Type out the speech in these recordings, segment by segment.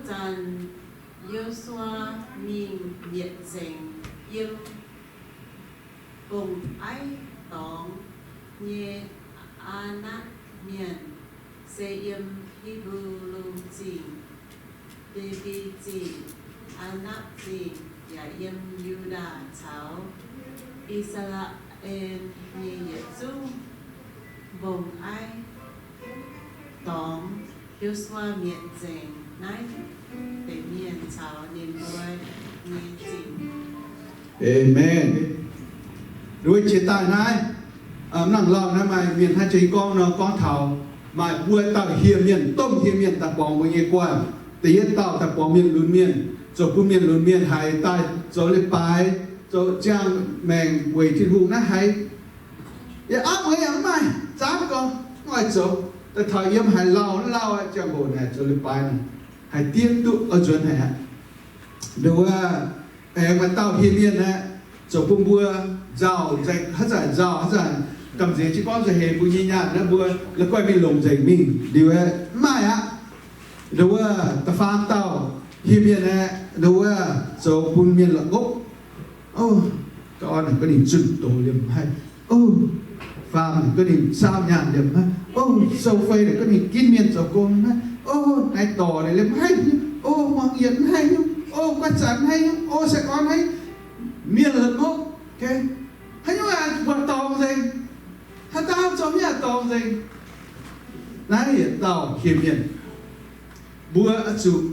Zanc Yo^su^waa mingh mietc nzengc yiem mbong-aiv dorngx nyei Aa^nakv Mienh, se yiem Hipv^lu Zingh, Dee^mbi Zingh, Aa^nakv Zingh, yaac yiem Yu^ndaa caux I^saa^laa^en nyei yietc zungv mbong-aiv dorngx. Yo^su^waa mietc nzengc naaiv deix mienh caux ninh mbuo nyei zingh. Amen. Nduov jiex daaih naaiv, mv nangc lauh naaiv maaih mienh hnangv jiex gorngv nor, gorngv taux maaih buo dauh hieh mienh, domh hieh mienh daaih borngz mbuo nyei guanh. Da'yietv dauh daaih borngz mienh lunx mienh, zoux bun mienh lunx mienh haiz daaih zoux leiz-baaix, zoux ziangh maengc weic Tin-Hungh naaiv haiz yaac aapv mueiz yaac mv maaih, zaamv gorngv mv oix zoux. Daaih taux yiem haiz lauh lauh ziangh hoc naaic zoux leiz-baaix naaic, haiz diev duqv oix nzuonx haic aqv. Nduov, aengx maaih dauh hieh mienh aeqv, zoux bun mbuo nzauh, haaix zanc nzauh, haaix zanc gamh nziex jienv gorngv nzauh heix mbuo nyei nyaanh naaiv mbuo la'guaih mingh longc nzengc mingh liuz aeqv, mv maaih aqv. Nduov, da'faam dauh hieh mienh aeqv, nduov, zoux bun mienh la'ngopv. O, ga'orn naaic gorngv ninh zunh doz liemh maiv haih. O, faam naaic gorngv ninh saauv nyaanh liemh maiv haih. O, sou fei naaic gorngv ninh ginv mienh zoux gong maiv haih. O, naaiv dorc naaic liemh maiv haih nyungc. O, muangx yietc maiv haih nyungc. O, guaix zanc maiv haih nyungc. O, sai-gorn maiv haih. Mienh la'ngopv. Haaix nyungc aqv, buatc dorngx nzengc. Haaix dauh zoux mienh dorngx nzengc. Naaiv yietc dauh hieh mienh, mbuo oix zuqc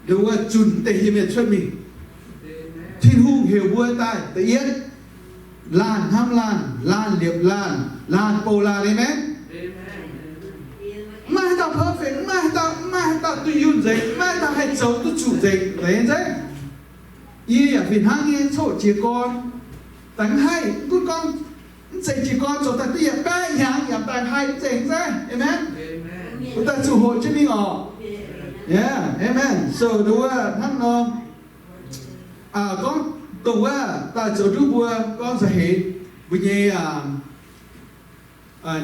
nduov zunh deix hieh mienh cuotv mingh. Tin-Hungh heuc mbuo daaih da'yietv, laanh hnamv laanh, laanh liepc laanh, laanh bouh laanh. Aamen. Mv maaih haaix dauh perfect, mv maaih haaix dauh, mv maaih haaix dauh dunh yunh nzengc, mv maaih haaix dauh haih zoux duqv zuqc nzengc. Aamen. Yie yaac fih hnangv nyei, coqv jiez gorn daaih mv haih, mv gunv gorngv mv zeiz jiez gorn zoux daaih duqv yietc baeqv hnyangx yaac daaih haih mv zeiz. Aamen. Mbuo daaih zuqc hoqc jienv mingh orqc. Aamen. So nduov hnangv nor, gorngv dongh wuov daaih zoux duqv mbuo gorngv nzauh heix mbuo nyei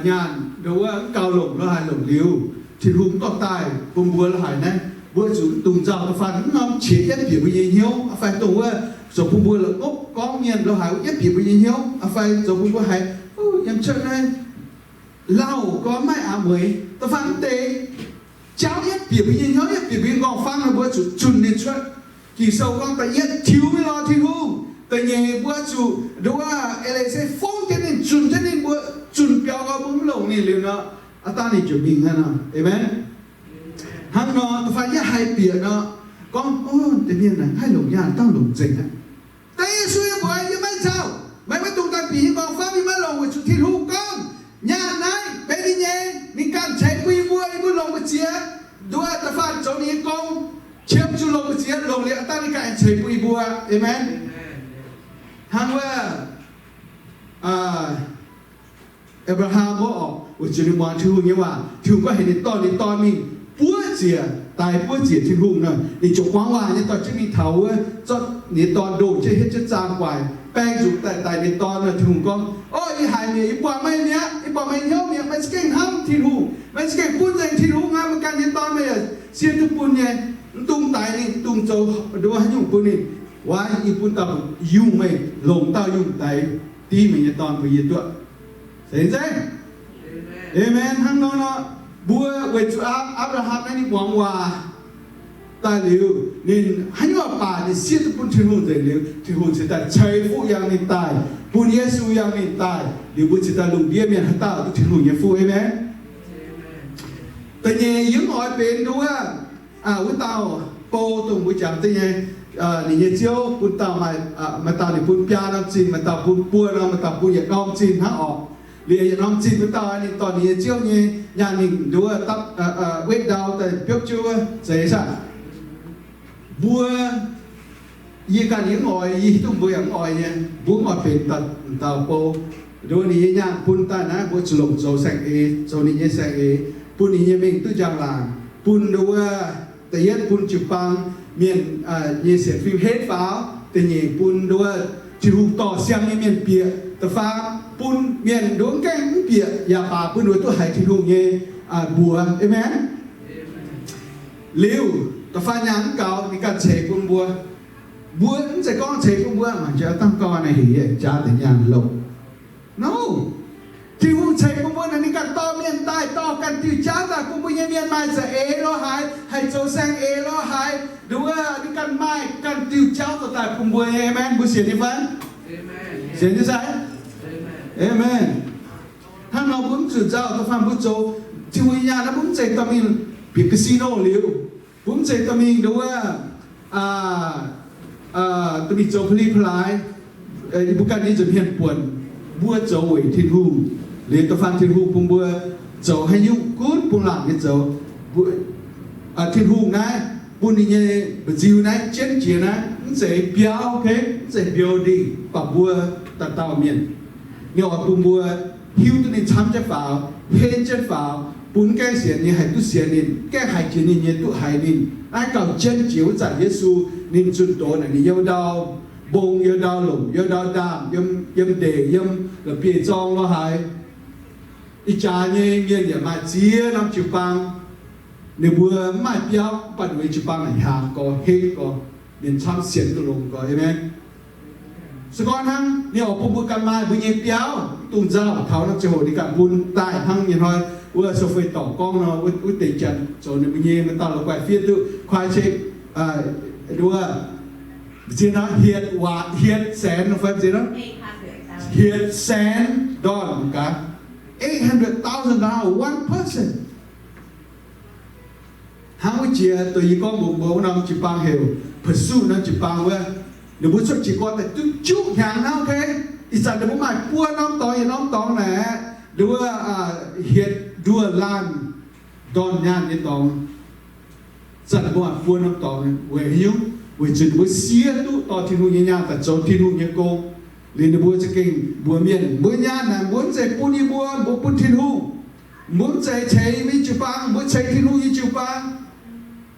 nyaanh nduov wuov mv gaux longc lo haaix longc liuz, Tin-Hungh mv dorh daaih bun mbuo lo haaix naaiv, mbuo zuqc mv dungx nzauh. Da'faanh mv norm qiex yietv bieqc mbuo nyei hnyouv, fai dongh wuov zoux bun mbuo la'ngopv gorngv mienh lo haaix yietv bieqc mbuo nyei hnyouv, fai zoux bun mbuo haiz yiem cuotv naaiv lauh gorngv maiv aqc mueiz. Da'faanh mv deix jauv yietv bieqc mbuo nyei hnyouv, yietv bieqc mbuo nyei nqorngv-famv nor, mbuo zuqc zunh ninh cuotv. Ging-Sou gorngv da'yietv tiux mingh lorz Tin-Hungh, da'nyeic mbuo zuqc nduov eix leiz se fongv jienv ninh, zunh jienv ninh. Mbuo zunh biaux gau mbuo mv longc ninh liuz nor, aav dangh ninh ziouc mingh hnangv nor. Aamen. Hnangv nor da'faanh yietv haih bieqc nor, gorngv, o, deix mienh naaic mv haih longc nyaanh, dangh longc nzengc aqv. Dengv Yesu nyei mbuox, yie maiv nzauh. Meih maiv dungx daaih bieqc yie nqorngv-famv, yie maiv longc weic zuqc Tin-Hungh gorngv nyaanh naaiv benx ninh nyei, ninh ganh ceix bun yie mbuo, yie mbuo longc mbu'ziex. Nduov da'faanh zoux ninh nyei gong, qiemx zuqc longc mbu'ziex, longc liuz aav dangh ninh ganh ceix bun yie mbuo. Aamen. Hnangv wuov Apc^laa^ham wuov orqc, weic zuqc ninh muangx Tin-Hungh nyei waac, Tin-Hungh gorngv heuc ninh dorh ninh dorn mingh buov ziec, daix buov ziec Tin-Hungh nor, ninh ziouc guangc waac nyei dorh jienv mingh taux wuov, zorqv ninh nyei dorn ndoh jienv hietv jienv zaang guaix, baeng nzuqc daaih daix ninh dorn nor. Tin-Hungh gorngv, O, ih haic mi'aqv, yie buatc meih mi'aqv, yie buatc meih hnyouv mi'aqv, meih za'gengh hnamv Tin-Hungh, meih za'gengh bun nzengc Tin-Hungh aqv. Meih ganh nyei dorn meih yaac sie duqv bun nyei. Mv dungx daix ninh, mv dungx zoux nduov haaix nyungc bun ninh. Waac yie bun dauh yungh meih, longc dauh yungh daix div meih nyei dorn bun yie duqv. Se zeiv? Aamen. Hnangv nor nor, mbuo weic zuqc Apc, Apc^laa^ham naaiv ninh muangx waac daaih liuz, ninh haaix nyungc baac ninh siev duqv bun Tin-Hungh nzengc liuz, Tin-Hungh cingx daaih ceix fuqv yangh ninh daaih, bun Yesu yangh ninh daaih, liuz mbuo cingx daaih lungh ndiev mienh haaix dauh duqv Tin-Hungh nyei fuqv. Aamen. Da'nyeic yie mv oix benx nduov wuov dauh bou dongh mbuo jangx deix nyei, ninh nyei ziouv bun dauh maaih, maaih dauh ninh bun biaa norm zinh, maaih dauh bun buo norm, maaih dauh bun yietc norm zinh hnangv orqc. Liuz yietc norm zinh wuov dauh ninh dorh ninh nyei ziouv nyei nyaanh mingh nduov dapv wetv ndau daaih biopv jienv wuov zeix saah. Mbuo, yie ganh yie mv oix, yie hiuv duqv mbuo yaac mv oix nyei, mbuo mv oix benx dauh bou. Nduov ninh nyei nyaanh bun daaih naaiv mbuo zuqc longc zoux saeng-eix, zoux ninh nyei saeng-eix, bun ninh nyei mengh duqv njang-laangc, bun nduov da'yietv bun jiu-baang mienh nyei sienx fim henv faaux, da'nyeic bun nduov Tin-Hungh dorh siang nyei mienh bieqc, da'faam bun mienh nduov mv gaengh mv bieqc yaac baac bun nduov duqv haiz Tin-Hungh nyei mbuox. Aamen. Liuz, Da'faanh nyaanh mv gaux, ninh ganh ceix bun mbuo. Mbuo mv zeiz gorngv ceix bun mbuo, mangc jiex dangh gau naaic hec yie jaax deix nyaanh loh. No. Tin-Hungh ceix bun mbuo naaic, ninh ganh dorh mienh daaih, dorh ganh diuh jauv daaih bun mbuo nyei mienh maaih za'eix lorz haaix, haih zoux saeng-eix lorz haaix, nduov ninh ganh maaih ganh diuh jauv dorh daaih bun mbuo. Amen. Mbuo sienx nyei fai? Sienx nyei sai? Amen. Hnangv nor mbuo mv zuqc nzauh. Da'faanh mbuo zoux Tin-Hungh nyei nyaanh naaiv, mbuo mv zeiz dorh mingh bieqc casino liuz, mbuo mv zeiz dorh mingh nduov, dorh mingh zoux pa'li pa'laaix. Mbuo ganh nyei nza'hmien buonc, mbuo zoux weic Tin-Hungh. Liuz da'faanh Tin-Hungh bun mbuo zoux haaix nyungc gunv bungx laangc nyei zoux. Tin-Hungh naaiv bun ninh nyei mba'nziu naaiv, jienv jiex naaiv, mv zeiz biauv, mv zeiz building, baac mbuo dauh dauh mienh. Ninh oix bun mbuo hiuv duqv ninh camv jienv faaux, henv jienv faaux, bun mv gaengh sienx nyei haih duqv sienx ninh, mv gaengh haiz jiex ninh nyei duqv haiz ninh. Naaiv gauh jienv jiex wuov zanc Yesu ninh zunh doz naaic, ninh yiem ndau mbong, yiem ndau longc, yiem ndau ndaamv, yiem ndeic, yiem la'bieiv-zorng lorz haaix. Ih jaax nyei mienh yaac maaih ziex norm jiu-baang. Ninh mbuo mv maaih biauv, mv baac ninh mbuo nyei jiu-baang naaic hiaangx gorx, henv gorx, mienh camv sienx duqv longx gorx. Amen. Se gorngv hnangv, ninh oix bun mbuo ganh maaih mbuo nyei biauv, mv dungx nzauh. Taux norm ziangh hoc ninh ganh bun daaih hnangv nyei hnoi wuov sou fei dorngc gorngv nor, wuov deix janx zoux ninh mbuo nyei, maaih dauh la'guaih fiev duqv, kuaaiv ceng, nduov, zien nor hietc waac, hietc saenx nor fai zien nor, hietc saenx ndorn gaax, eight hundred thousand dollars, one person. Hnangv wuov jiex dongh yie gorngv mbuox mbuo wuov norm jiu-baang heuc Pursuit norm jiu-baang wuov, ninh mbuo cuotv jiez gorn daaih duqv juqv hnyangx hnangv, okay? Ih zanc ninh mbuo maaih buo norm dorngx, yietc norm dorngx naaic, nduov, hietc nduoh laanh ndorn nyaanh nyei dorngx. Zanc ninh mbuo maaih buo norm dorngx weic haaix nyungc? Weic zuqc ninh mbuo siev duqv dorh Tin-Hungh nyei nyaanh daaih zoux Tin-Hungh nyei gong. Liuz ninh mbuo za'gengh mbuox mienh, mbuo nyaanh naaic mbuo mv zeiz bun yie mbuo, mbuo bun Tin-Hungh. Mbuo mv zeiz ceix yie mbuo nyei jiu-baang, mbuo ceix Tin-Hungh nyei jiu-baang.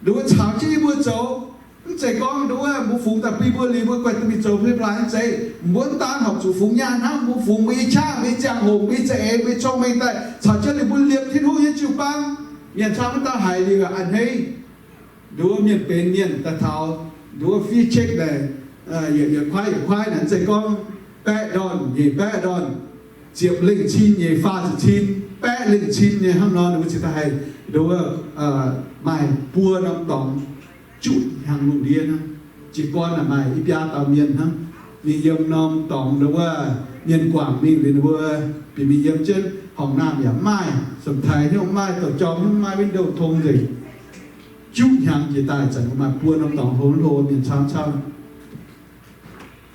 Ninh mbuo caux jienv yie mbuo zoux. Mv zeiz gorngv nduov mbuo fungx daaih bun yie mbuo liuz mbuo guaih duqv mingh zoux pa'li pa'laaix, mv zeiz. Mbuo mv daan horpc zuqc fungx nyaanh hnangv, mbuo fungx mbuo nyei qaqv, mbuo nyei ziangh hoc, mbuo nyei za'eix, mbuo nyei cong-mengh daaih caux jienv ninh mbuo liepc Tin-Hungh nyei jiu-baang. Mienh camv mv daan haiz liuz a'hneiv. Nduov mienh benx mienh daaih taux nduov fiev check naaic, yietc kuaaiv yietc kuaaiv naaic, mv zeiz gorngv baeqv ndorn nyeic baeqv ndorn, ziepc lengh cin nyeic faah ziepc cin, baeqv lengh cin nyei hnangv nor, ninh mbuo cingx daaih haih nduov maaih buo norm dorngx juqv hnyangx lungh ndiev hnangv. Jiez gorn naaic maaih i biaa dauh mienh hnangv. Ninh yiem norm dorngx nduov mienh guangc mingh liuz ninh mbuo bieqc mingh yiem jienv, horngc naamh yaac mv maaih, song-taaix hnyouv mv maaih, douc jorm hnyouv mv maaih, window tong nzengc. Juqv hnyangx jiex daaih zanc maaih buo norm dorngx hlo hlo mienh camv camv.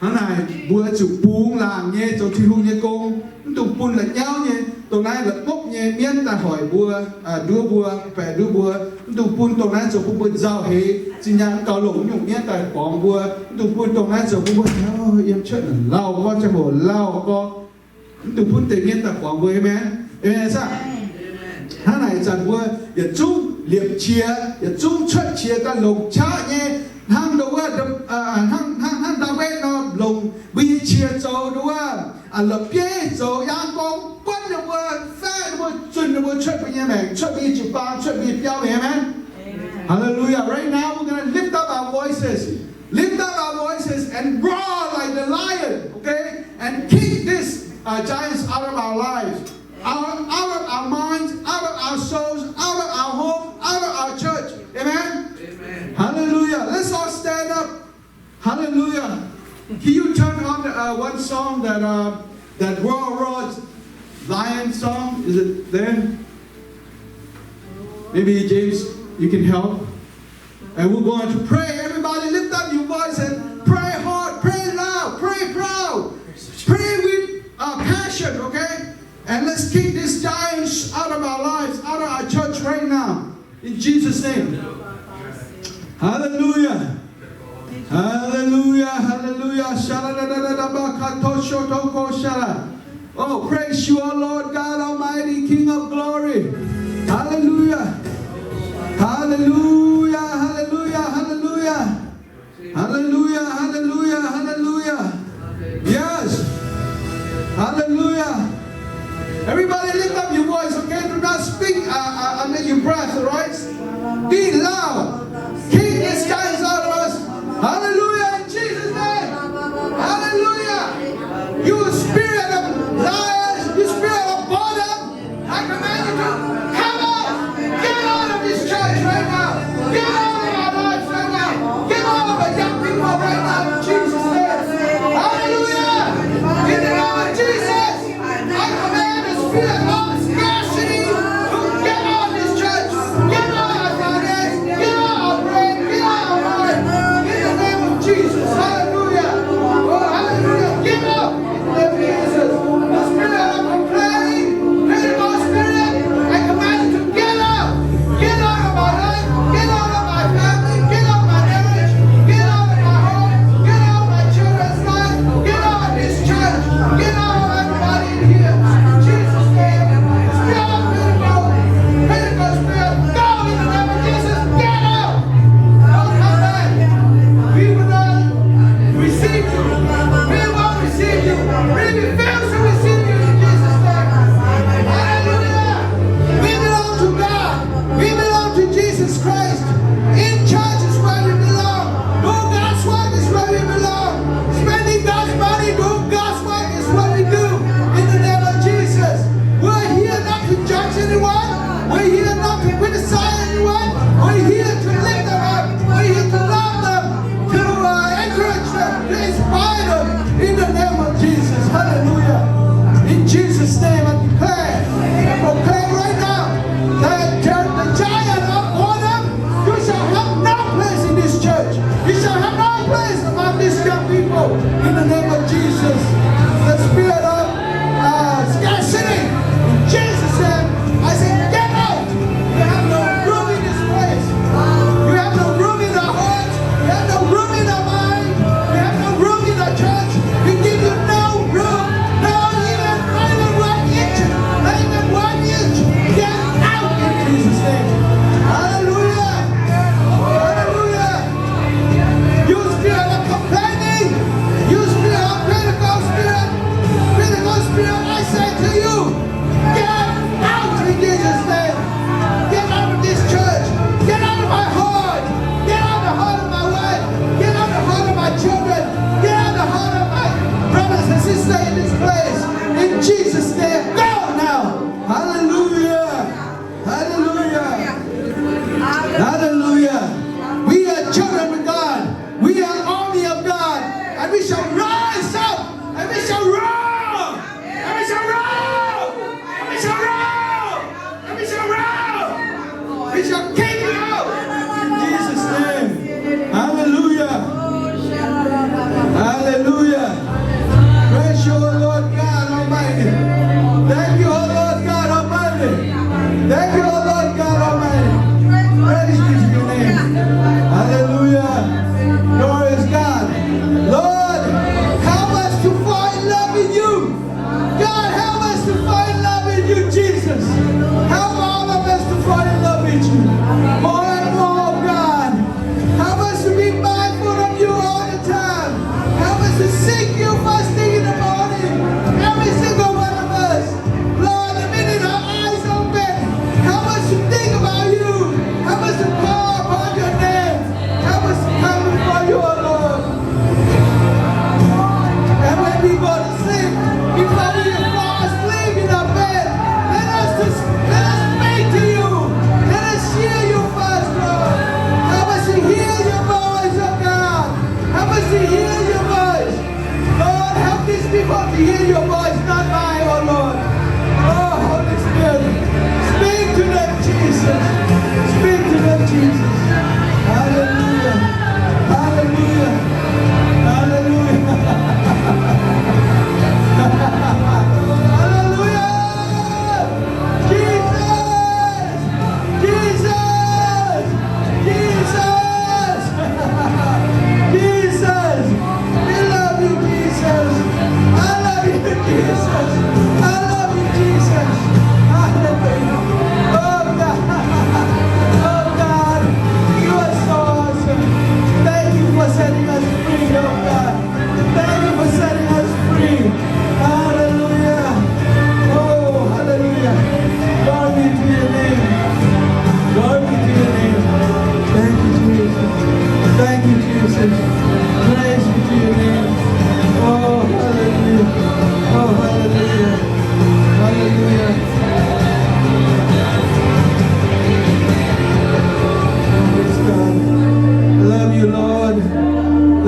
Hnangv naaic mbuo zuqc bungx laangc nyei zoux Tin-Hungh nyei gong, mv dungx bun la'nyauv nyei, dongh naaiv la'ngopv nyei mienv daaih hoic mbuo, nduov mbuo, baeqc nduov mbuo. Mv dungx bun dongh naaiv zoux bun mbuo nzauh heix, zinh nyaanh mv gaux longc nyungc mienv daaih borngz mbuo. Mv dungx bun dongh naaiv zoux bun mbuo, yiem cuotv naaic lauh gorx, ziangh hoc lauh gorx. Mv dungx bun deix mienv daaih borngz mbuo. Amen. Amen saah? Hnangv naaic zanc mbuo yietc zungv liepc qiex, yietc zungv cuotv qiex daaih longc qaqv nyei, hnangv nduov, hnangv, hnangv Ndaawitv nor, longc mbuo nyei qiex zoux nduov, la'bieiv zoux yaang gorngv, buonv ninh mbuo, faeqv ninh mbuo, zunh ninh mbuo cuotv mbuo nyei maengc, cuotv mbuo nyei jiu-baang, cuotv mbuo nyei biauv. Amen. Hallelujah. Right now we're gonna lift up our voices. Lift up our voices and roar like the lion, okay? And kick these, uh, giants out of our lives, out, out of our minds, out of our souls, out of our home, out of our church. Amen? Amen. Hallelujah. Let's all stand up. Hallelujah. Can you turn on, uh, one song that, uh, that Roar Roar Lion song? Is it there? Maybe James, you can help. And we're going to pray. Everybody lift up your voice and pray hard, pray loud, pray proud, pray with, uh, passion, okay? And let's kick these giants out of our lives, out of our church right now. In Jesus' name. Hallelujah. Hallelujah, hallelujah. Shala da da da da ba ka to sho to ko shala. Oh, praise you, O Lord God Almighty, King of glory. Hallelujah. Hallelujah, hallelujah, hallelujah. Hallelujah, hallelujah, hallelujah. Yes. Hallelujah. Everybody lift up your voice, okay? Do not speak, uh, uh, under your breath, all right? Be loud. Kick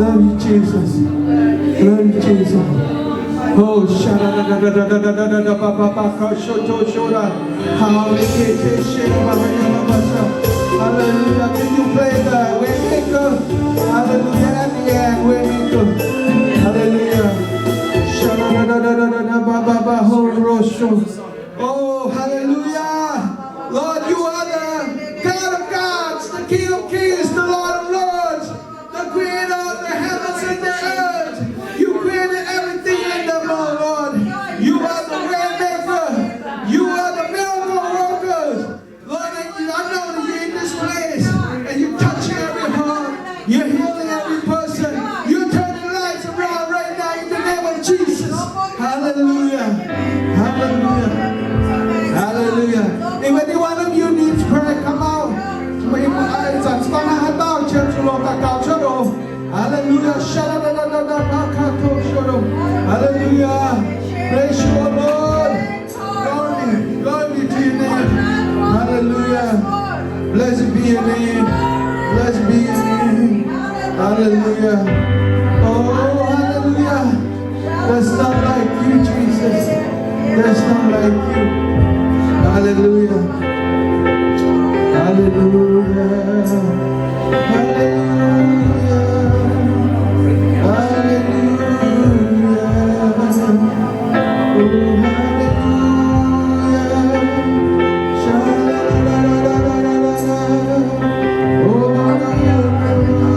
Love you, Jesus. Love you, Jesus. Oh, sha-da-da-da-da-da-da-da-da-da-da-ba-ba-ba-ka-sho-to-sho-da. Hallelujah. Can you play the Waymaker? Hallelujah. At the end, Waymaker. Hallelujah. Sha-da-da-da-da-da-da-ba-ba-ba-ho-ro-sho. Oh, hallelujah. Lord, you are the God of gods, the King of kings, the Lord of lords. The creator of the heavens and the earth. You created everything in them, oh Lord. You are the way maker. You are the miracle workers. Lord, I know that you're in this place and you're touching every heart. You're healing every person. You're turning lives around right now in the name of Jesus. Hallelujah. Hallelujah. Hallelujah. If any one of you needs prayer, come out. Ih zanc se gorngv naaiv haaix dauh qiemx zuqc longc daux gaux cuotv oc. Hallelujah. Sha-da-da-da-da-da-ba-ka-to-sho-do. Hallelujah. Praise you, O Lord. Glory, glory to your name. Hallelujah. Blessed be your name. Blessed be your name. Hallelujah. Oh, hallelujah. There's none like you, Jesus. There's none like you. Hallelujah. Hallelujah. Hallelujah. Hallelujah. Oh, hallelujah.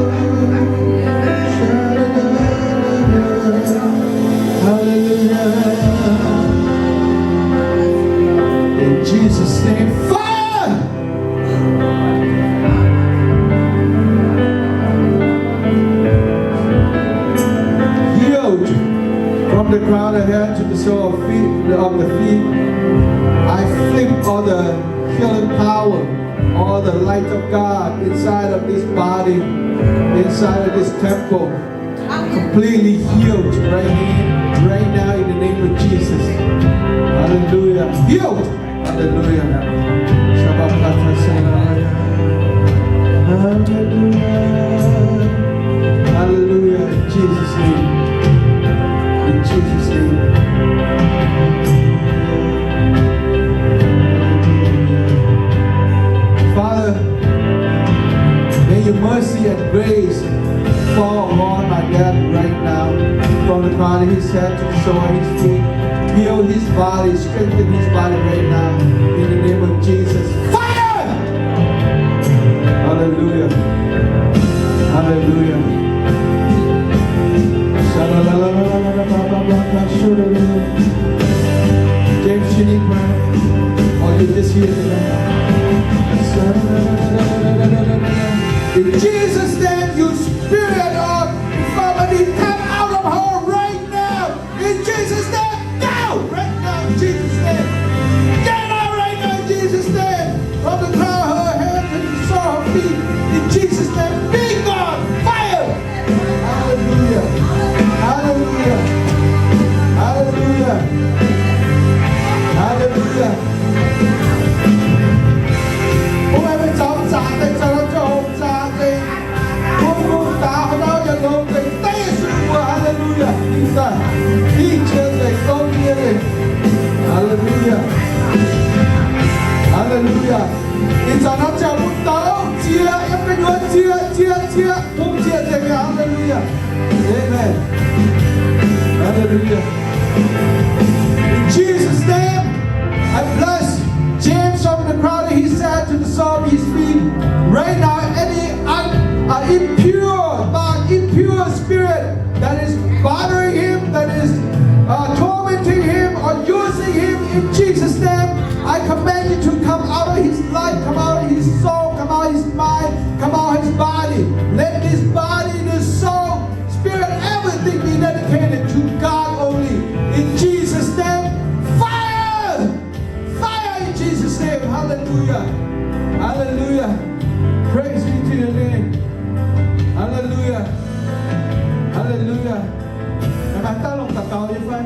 Sha-la-la-la-la-la-la-la. Hallelujah. In Jesus' name, fire! Healed from the crown of head to the sole of feet, of the feet. I flip all the healing power, all the light of God inside of this body, inside of this temple. Completely healed right here, right now in the name of Jesus. Hallelujah. Healed. Hallelujah. Hallelujah. Hallelujah. In Jesus' name. In Jesus' name. Father, may your mercy and grace fall upon my dad right now, from the crown of his head to the sole of his feet. Heal his body, strengthen his body right now, in the name of Jesus. Fire! Hallelujah. Hallelujah. James, you need prayer? Or you just here tonight? In Jesus' name, you spirit of infirmity, come out of her right now. In Jesus' name, go! Right now, in Jesus' name. Get out right now, in Jesus' name. From the crown of her head to the sole of her feet. In Jesus' name, be gone. Fire! Hallelujah. Hallelujah. Hallelujah. Hallelujah. Mbuo meih zoux zaangc deix, zoux zoux hungh zaangc deix. Mbuo mbuo daaih haaix dauh yaac longx deix deix Yesu mbuo. Hallelujah. Dingh daaih, dingh jiex deix, gouv jiex deix. Hallelujah. Hallelujah. Ih zanc naaiv ziangh mbuo douz ziex, yiem gu'nyuoz ziex, ziex, ziex, hungh ziex deix mi'aqv. Hallelujah. Amen. Hallelujah. In Jesus' name, I bless James from the crown of his head to the sole of his feet. Right now, any un-, uh, impure thought, impure spirit that is bothering him, that is, uh, tormenting him or using him, in Jesus' name, I command you to come out of his life, come out of his soul, come out of his mind, come out of his body. Let this body, this soul, spirit, everything be dedicated to God only. In Jesus' name, fire! Fire in Jesus' name. Hallelujah. Hallelujah. Praise be to your name. Hallelujah. Hallelujah. Mangc gaax daaih longc daux gaux nyei fai?